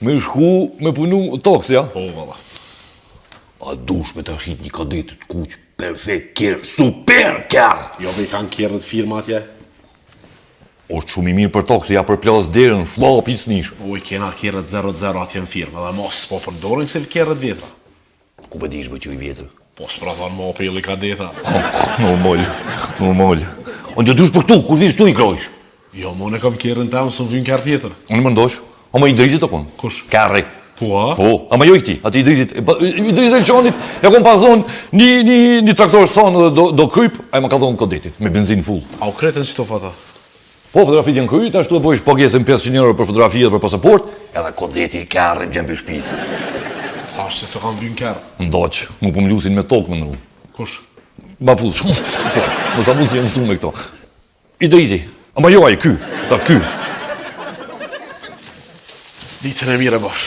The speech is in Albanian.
Me shku me punu taksi, a? Po, valla. A dush me ta shit një kadet të kuq, perfekt kerr, super kerr! Jo, be i kanë kerret firma atje. Osht shumë i mirë për taksi, ja përplas derën, fllapi s'nish. Po, i kena kerret 0-0 atje në firmë, edhe mos po përdorin kësi kerret vjetra. Ku po dish be që i vjetër? Po s'prodhon mo Opeli kadeta. Normal, normal. Unë të dush për këtu, kur vish tu i krojsh. Jo, mo unë e kam kerrin tem, s'më vyn kerr tjetër. Unë më ndosh, ama i Idrizit o kon. Kush? Kerri. Po, a? Po, ama jo i këti, ati Idrizit. Idriz Elçanit, ja kom pas dhonë një, një, një traktor sanë dhe do, do kryp, ai ma ka dhonë kadetit, me benzin full. A u krytën qëto foto? Po, fotografitë janë kryt, ashtu e bojsh pagesën 500 euro për fotografi dhe për pasaport, edhe kadeti kerrin gjen prej shpisë. Thash që s'e kam vyn kerr. Ndoq, mu po m'lusin me tokë me ndru. Kush? Ma pull shumë, mos a pull si jam mësu me këto. Idrizi, ama jo ai, ky, ta ky. Ditën e mirë e bosh.